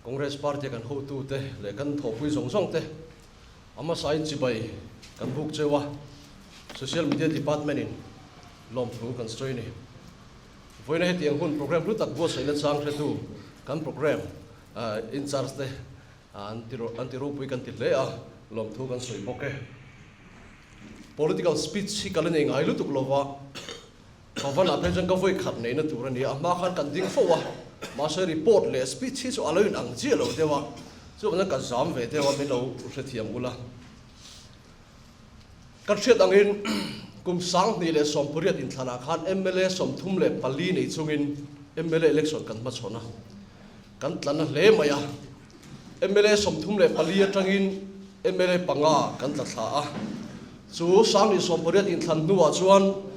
Congress Party a kan hotute leh kan thawhpui zawng zawng te a hmasain chibai kan buk cheu a, Social Media Department in lawmthu kan sawi a ni. Vawiina hetiang hun program hlu tak buatsaihna chang hretu kan program in charge te an ti ropui kan ti hle a, lawmthu kan sawi bawk e. Political speech hi ka la nei ngai lutuk lova, Bhavan ah phei chuan ka vawi khat neihna tur a ni a, a hma khan kan ding fo a, mahse report leh speech hi chu a lo in ang chiah lo deuh a, chuvangin ka zam ve deuh a, min lo hrethiam ula. Kan hriat angin kum 2018 inthlanah khan mla 34 nei chungin mla election kan hmachhawn a, kan tla na hle mai a. Mla 34 atangin mla panga kan tla thla a. Chu 2018 inthlan hnuah chuan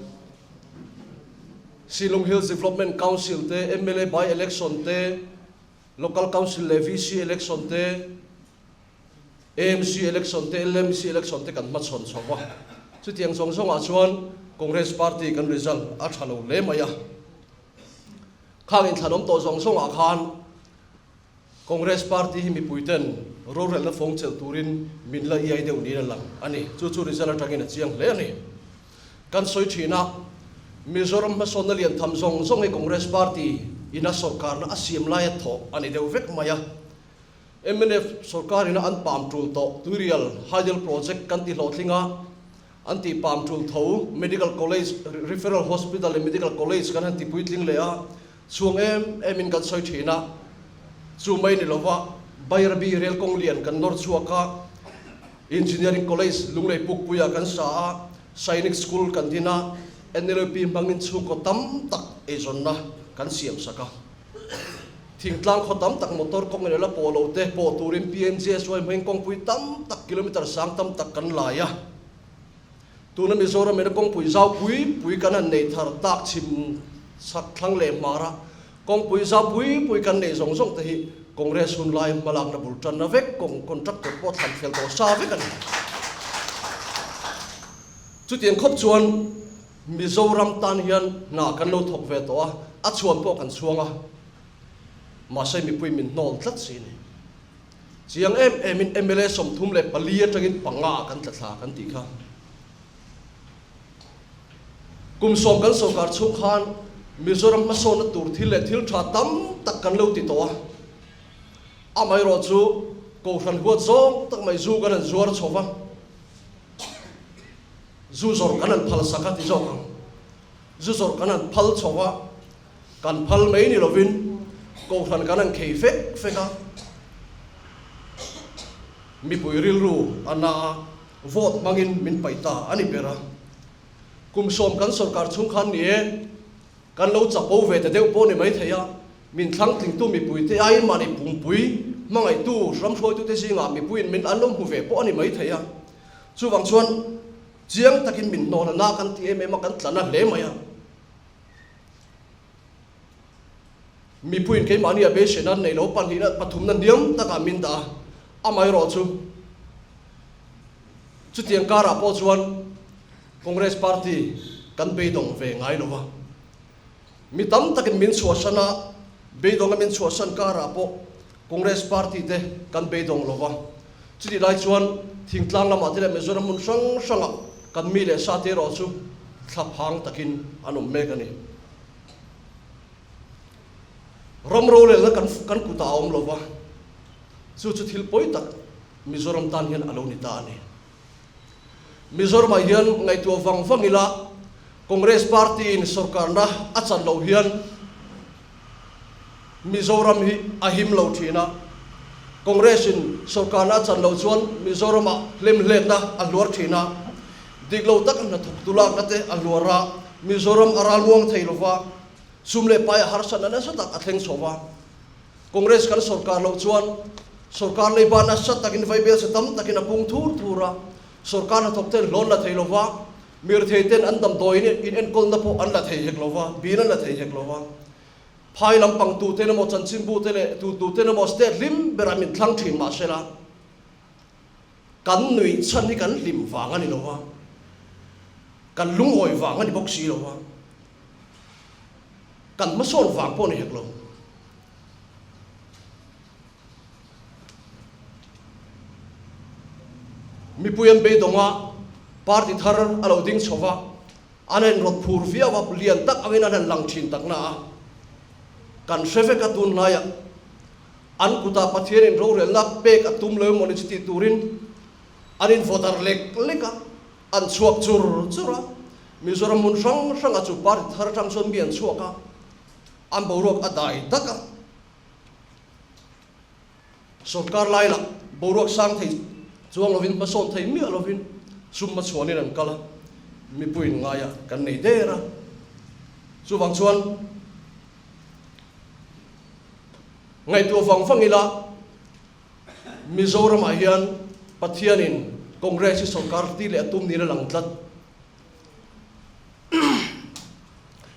Shillong Hills Development Council te, mla by election te, Local Council leh VC election te, AMC election te, LMC election te kan hmachhawn chho va. Chutiang zawng zawngah chuan Congress party kan result a tha lo hle mai a. Khang inthlan awm tawh zawng zawngah khan Congress party hi mipui ten rorelna fawng chelh turin min la iai deuh niin a lang a ni. Chu chu result atangin a chiang hle a ni. Kan sawi thin a, Mizoram hmasawnna lian tham zawng zawng hi Congress party ina sawrkarna a siam laia thawh a ni deuh vek mai a. Mnf sawrkar ina an pam tul tawh Tuirial Hydel Project kan ti hlawhtling a, an tih pam tul tho Medical College, Referral Hospital leh Medical College kan han ti puitling leh a, chhuang em em in kan sawi thin a, chu mai ni lova Bairabi rel kawng lian kan nawr chhuak a, Engineering College Lunglei Pukpuia kan sa a, Sainik School kan din a, NLUP hmangin chhungkaw tam tak eizawnna kan siam sak a. Thingtlang khaw tam tak motor kawng in la pawh lo te pawh turin PMJSY hmangin kawngpui tam tak kilometer sang tam tak kan lai a. Tuna Mizoram ina kawngpui zau pui pui kan han nei thar tak chhim chhak thlang leh hmar a, kawngpui zau pui pui kan neih zawng zawng te hi Congress hun lai hmalakna bul tanna vek kawng contractor pawh thlan fel tawh sa vek a ni. Chutiang khawp chuan Mizoram tan hian hna kan lo thawk ve tawh a, a chhuan pawh kan chhuang a, mahse mipui min hnawl tlat si ni. Chiang em em in mla 34 atangin panga kan tla thla kan tih kha. Kum 10 kan sawrkar chhung khan Mizoram hmasawnna tur thil leh thil tha tam tak kan lo ti tawh a, amaherawhchu Kohhran huat zawng tak mai zu kan han zuar chho va, Zu zawrh kan han phal sak a ti zawk ang. Zu zawrh kan han phal chho a, kan phal mai ni lovin Kohhran kan han khei fek fek a, mipui rilru a na a, vote hmangin min paih ta a ni ber a. Kum 10 kan sawrkar chhung khan ni e, kan lo chapo ve ta deuh pawh ni maithei a, min thlangtlingtu mipuite aiin mahni pumpui hmangaihtu hramhruaitute zingah mipuiin min an lo hmu ve pawh a ni maithei a. Chuvang chuan chiang takin min hnawn a na kan ti em em a, kan tla na hle mai a. Mipuiin keimahni a beiseina an neih lo, pahnihna, pathumna hniam takah min dah a, amaherawh chu chutiang karah pawh chuan Congress party kan beidawng ve ngai lo va. Mi tam takin min chhuahsan a, beidawnga min chhuahsan karah pawh Congress party te kan beidawng lo va, chutih lai chuan thingtlang lamah te leh Mizoram hmun hrang hrangah kan mi leh sa te erawh chu thlaphang takin an awm mek a ni. Ram rorelna kan kan kutah a awm lo va, chu chu thil pawi tak Mizoram tan hian a lo ni ta a ni. Mizoramah hian ngaihtuah vang vang ila Congress party in sawrkarna a chan loh hian Mizoram hi a him lo thin a, Congress in sawrkarna a chan loh chuan Mizoramah hlemhletna a hluar thin a, dik lo taka hnathawk tulakna te a hluar a, Mizoram a ralmuang thei lova, sum leh pai a harsatna nasa tak a thleng chho va. Congress kan sawrkar loh chuan sawrkar leiba nasa takin vaibel sa tam takin a pung thur thur a, sawrkar hnathawk ten hlawn la thei lova, mirthei ten an damdawiin inenkawlna pawh an la thei hek lova, bil an la thei hek lova. Phai lampang tu ten emaw chanchinbu te leh tu tu ten emaw state hlim berah min thlang thin mah se la, kan nuih chhan hi kan hlim vang a ni lo va, kan lungawi vang a ni bawk si lo va, kan hmasawn vang pawh a ni hek lo. Mipui an beidawng a, party thar a lo ding chho va, an han inrawt phur viau a, lian tak angin an han lang thin tak na a, kan hre vek a tunlaiah an kutah Pathianin rorelna pek a tum lo emaw ni chu tih turin an invoter lek lek a, an chhuak chur chur a, Mizoram hmun hrang hrangah chu party thar atang chuan mi an chhuak a, an boruak a dai dak a. Sorkar lai lah boruak sang thei chuang lovin hmasawn thei miah lovin sum hmachhuanin an kal a, mipuiin ngaia kan nei der a. Chuvang chuan ngaihtuah vang vang ila Mizoramah hian Pathianin Congress hi sorkar ti leh a tum niin a lang tlat.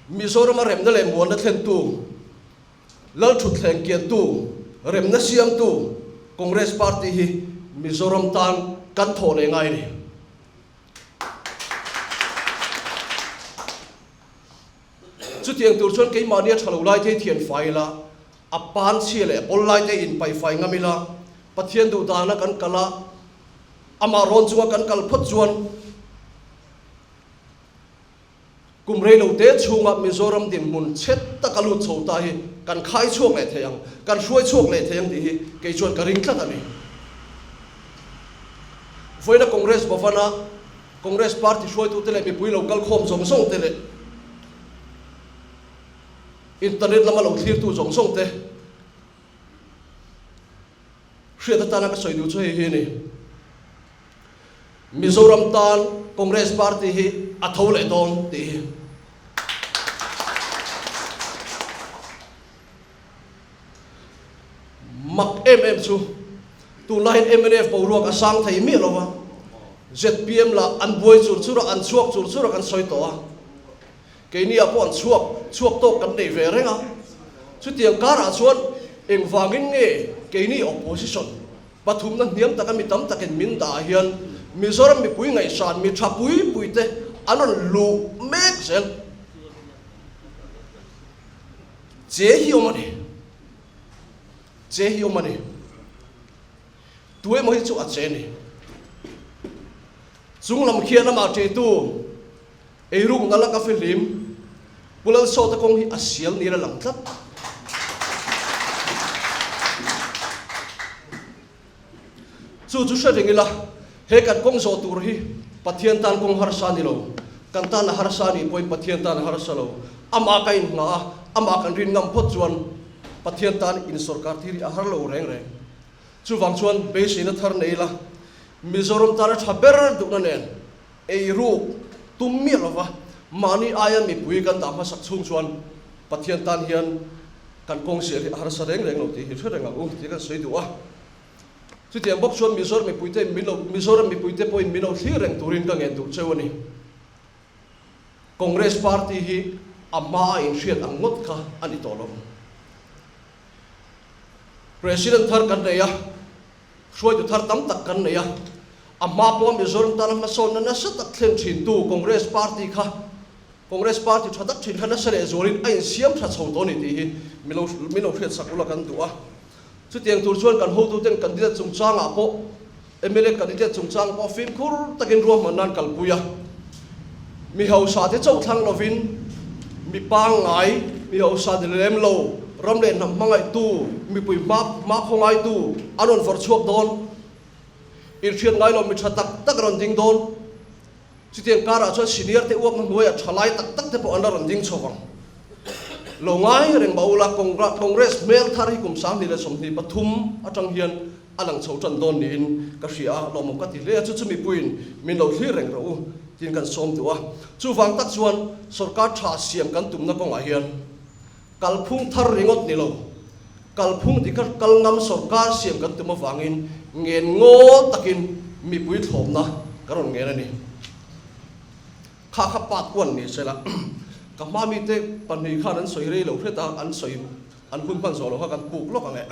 Mizorama remna leh muanna thlentu Lalthutthleng kiantu, remna siamtu Congress Party hi Mizoram tan kan thawh leh ngai a ni. Chutiang tur chuan keimahni a tha lo lai te hi thian fai ila, a pan chhia leh a bawl lai te inpai fai ngam ila, Pathian duh dana kan kal a, amah rawn chunga kan kal phawt chuan, Kum rei lo te chhunga Mizoram dinhmun chhet taka lut chho ta hi kan khai chhuak leh thei ang, kan hruai chhuak leh thei ang tih hi kei chuan ka ring tlat a ni. Vawiina Congress Bhavana Congress Party hruaitute leh mipui lo kal khawm zawng zawng te leh Internet lama lo thlirtu zawng zawng te hriat atana ka sawi duh chu hei hi a ni. Mizoram tan Congress party hi a tho leh dawn tih hi. Mak em em chu tunlaiin mnf boruak a sang thei miah lo va, zpm lah an buai chur chur a, an chhuak chur chur a kan sawi tawh a, keini ah pawh an chhuak chhuak tawk kan nei ve reng a, chutiang karah chuan engvangin nge keini opposition Pathumna hniam taka mi tam takin min dah ah hian Mizoram mipui ngaihsan mi tha pui pui te an rawn luh mek zel che hi awm a ni. Che hi awm a ni. Tu emaw hi chu a che ni. Chung lam khian amah ṭihtu Eirukna laka fihlim Pu Lalsawta kawng hi a sial niin a lang tlat. Chu chu hre reng ila, he kan kawng zawh tur hi Pathian tan kawng harsa a ni lo. Kan tan a harsa a nih pawhin Pathian tan a harsa lo. Amah ka inngah a, amah kan rin ngam phawt chuan Pathian tan insawrkar tir hi a har lo reng reng. Chuvang chuan beiseina thar nei ila, Mizoram tana tha ber duhna nen, Eiruk tum miah lova mahni aia mipui kan dah hmasak chhung chuan Pathian tan hian kan kawng sial hi a harsa reng reng lo tih hi hre reng ang u tih kan sawi duh a. Chutiang bawk chuan Mizoram mipuite min lo Mizoram mipuite pawhin min lo thlir reng turin ka ngen duh cheu a ni. Congress party hi a hma a inhriat ang ngawt kha a ni tawh lo. President thar kan nei a. Hruaitu thar tam tak kan nei a, a hma pawha Mizoram tana hmasawnna nasa tak thlen thintu Congress Party kha Congress Party tha tak thin kha nasa leh zualin a insiam tha chho tawh a ni tih hi min lo min lo hriatsak ula kan duh a. Chutiang tur chuan kan hotuten candidate chungchangah pawh mla candidate chungchang pawh fimkhur takin ruahman nan kalpui a, mi hausa te chauh thlang lovin mi pangngai, mi hausa ni lem lo, ram leh hnam hmangaihtu, mipui hma hma khawngaitu an rawn vawrh chhuak dawn. Inhriat ngai lo mi tha tak tak a rawn ding dawn. Chutiang karah chuan senior te uapna hnuaiah thalai tak tak te pawh an la rawn ding chho vang. Lo ngai reng mah ula, Congress hmel thar hi kum 2023 atang hian a lang chho tan dawn niin ka hria a, lawmawm ka ti hle a, chu chu mipuiin min lo thlir reng rawh u tiin kan sawm duh a. Chuvang tak chuan sorkar tha siam kan tumna kawngah hian kalphung thar ringawt ni lo, kalphung dika kal ngam sorkar siam kan tum avangin ngen ngawl takin mipui thlawpna ka rawn ngen a ni. Kha kha part one ni sela, ka hma mite pahnih khan an sawi rei lo hret a, an sawi An hun hman zawh loh kha kan puk lawk ang e.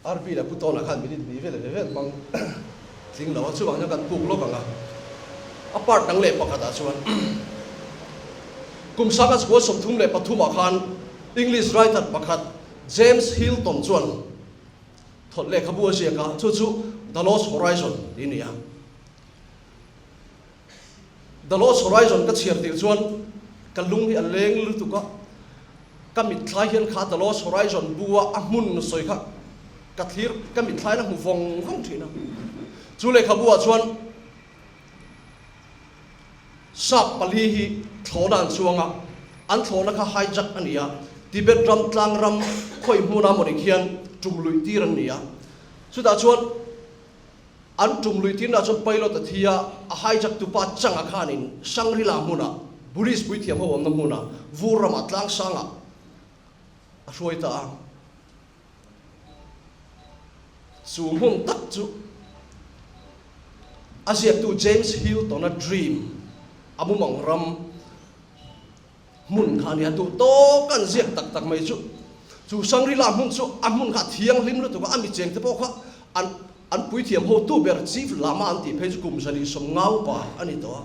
RB leh Pu Tawna khan minute hnih vel ve vel hmang tling lo a, chuvang hian kan puk lawk ang a. A part dang leh pakhatah chuan kum sanga chhua 33 ah khan English writer pakhat James Hilton chuan. Thawt lehkhabu a ziak a, chu chu The Lost Horizon tih a ni a. The Lost Horizon ka chhiar tir chuan ka lung hi a leng lutuk a, ka mitthlai hian kha The Lost Horizon bu a a hmun sawi kha ka thlir, ka mitthlaiin a hmu vawng vawng thin a. Chu lehkhabu ah chuan Sap pali hi thlawhna an chuang a, an thlawhna kha hijack a ni a, Tibet ram tlang ram khawi hmuna mawni khian tum luih tir an ni a. Chutah chuan an tum luih tirnaah chuan pilot a thi a, a hijack tupa changa khanin Shangri-La hmunah, Buddhist puithiam ho awmna hmunah, vur ramah tlang sangah a hruai ta a. Chu hmun tak chu a ziaktu James Hilton-a dream, a mumang ram hmun kha a ni a, duh tawk an ziak tak tak mai chu. Chu Shangri-La hmun chu a hmun kha a thianghlim lutuk a, a mi chengte pawh kha an an puithiam hotu ber Chief Lama an tih phei chu kum 150 upa a ni tawh a,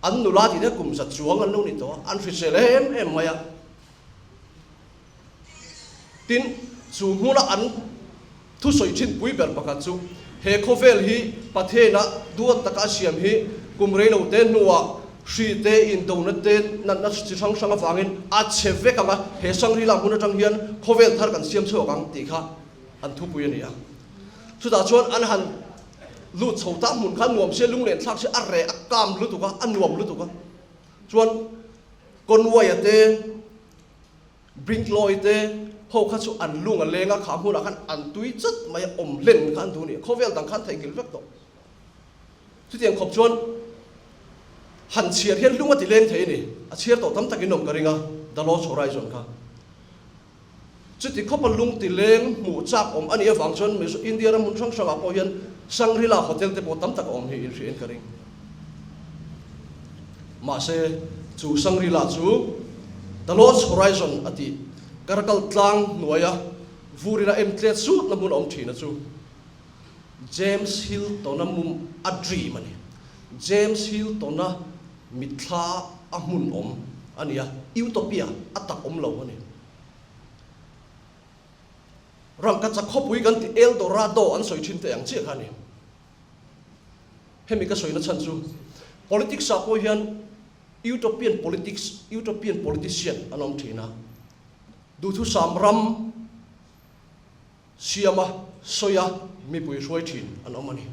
an nula tih te kum za chuang an lo ni tawh a, an hrisel em em mai a. Tin, chu hmuna an thusawi thin pui ber pakhat chu, he khawvel hi Pathiaina duat taka a siam hi kum reilo te hnuah hri te, indona te, natna chi hrang hrang avangin a chhe vek ang a, he Shangri-La hmun atang hian khawvel thar kan siam chhuak ang tih kha an thupui a ni a. Chutah chuan an han lut chho ta hmun kha nuam sia, lunglen thlak sia, a reh a kam lutuk a, a nuam lutuk a. Chuan Conway-a te, Brinkloy te ho kha chu an lung a leng a, kha hmunah khan an tui chat mai a, awm hlen kha an duh a ni. Khawvel dang khan theihnghilh vek tawh. Chutiang khawp chuan han chhiar hian lung a ti leng thei a ni. A chhiar tawh tam takin awm ka ring a, The Lost Horizon kha. Chuti khawpa lung ti leng hmuh chak awm a nih avang chuan India ram hmun hrang hrangah pawh hian Shangri-La Hotel te pawh tam tak a awm hi inhriain ka ring. Mahse, chu Shangri-La chu The Lost Horizon a tih Karakal tlang hnuaia vurin a em tlet sutna hmun a awm thin a chu James Hilton-a mum a dream a ni. James Hilton-a mitthla a hmun awm a ni a, Utopia a tak awm lo a ni. Rangkachak khawpui kan tih El Dorado an sawi thin te ang chiah kha a ni. Hemi ka sawina chhan chu politics ah pawh hian utopian politics, utopian politician an awm thin a, duhthusam ram siama sawia mipui hruai thin an awm a ni.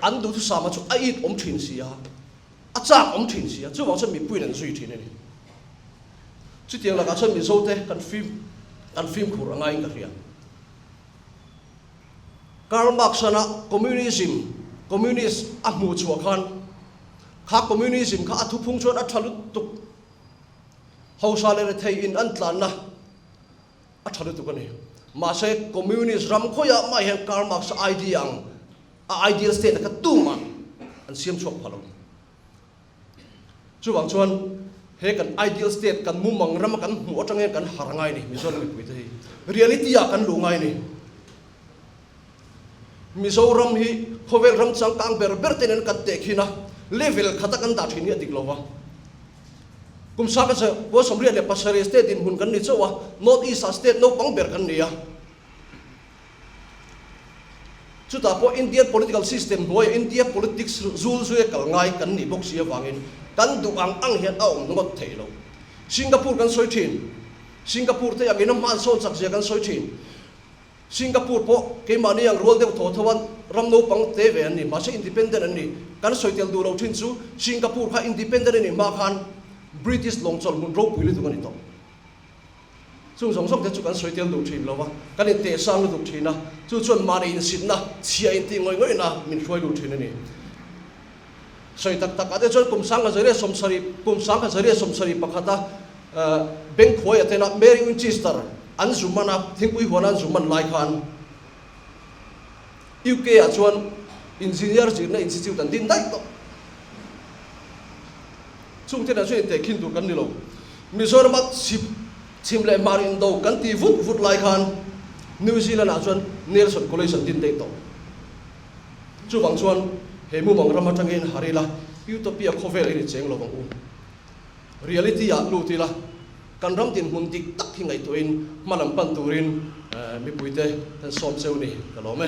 An duhthusama chu a it awm thin si a, a chak awm thin si a, chuvang chuan mipuiin an zui thin a ni. Chutiang lakah chuan Mizote kan fim kan fimkhur a ngaiin ka hria. Karl Marx-ana communism, communist, a hmuh chhuah khan kha communism kha a thuphung chuan a tha lutuk, hausa leh rethei in an tlanna a tha lutuk a ni. Mahse communist ram khawiah mah hian Karl Marx-a idea ang a ideal state a kha tumah an siam chhuak pha lo. Chuvang chuan he kan ideal state kan mumang rama kan hmuh atang hian kan har ngai ni Mizoram mipuite hi. Reality ah kan luh ngai ni. Mizoram hi khawvel ram changkang ber ber te nen kan tehkhin a, level khata kan dah thin hi a dik lo va. Kum saka che Pawl 77 state dinhmun kan ni chauh a, North East ah state naupang ber kan ni a. Chutah pawh Indian political system hnuaiah India politics zul zuia kal ngai kan nih bawk si avangin kan duh ang ang hian a awm ngawt thei lo. Singapore kan sawi thin. Singapore te angin a hmansawn chak zia kan sawi thin. Singapore pawh keimahni ang rual deuh thaw tho a ram naupang te ve an ni. Mahse independent an ni. Kan sawi tel duh lo thin chu Singapore kha independent a nih hma khan British lawngchawlh hmun ropui lutuk a ni tawh. Chung zawng zawng te chu kan sawi tel duh thin lo va, kan inteh sang lutuk thin a, chu chuan mahni insitna, chhia intih ngawih ngawihna min hruai lut thin a ni. Sawi tak tak ah te chuan kum 1970, kum 1971 a Bengkhuaia tena Mary Winchester an zu man a, thingpui huana an zu man lai khan UK ah chuan Engineer zirna Institute an din daih tawh. Chung te nen chuan intehkhin tur kan ni lo. Mizorama chhip, chhim leh hmar indo kan ti vut vut lai khan New Zealand ah chuan Nelson College an din daih tawh. Chuvang chuan he mumang ram atangin har ila, Utopia khawvel in i cheng lo ang u. Reality ah lut ila. Kan ram dinhmun dik tak hi ngaihtuahin hma lam pan turin mipuite kan sawm cheu ni ka lawm e.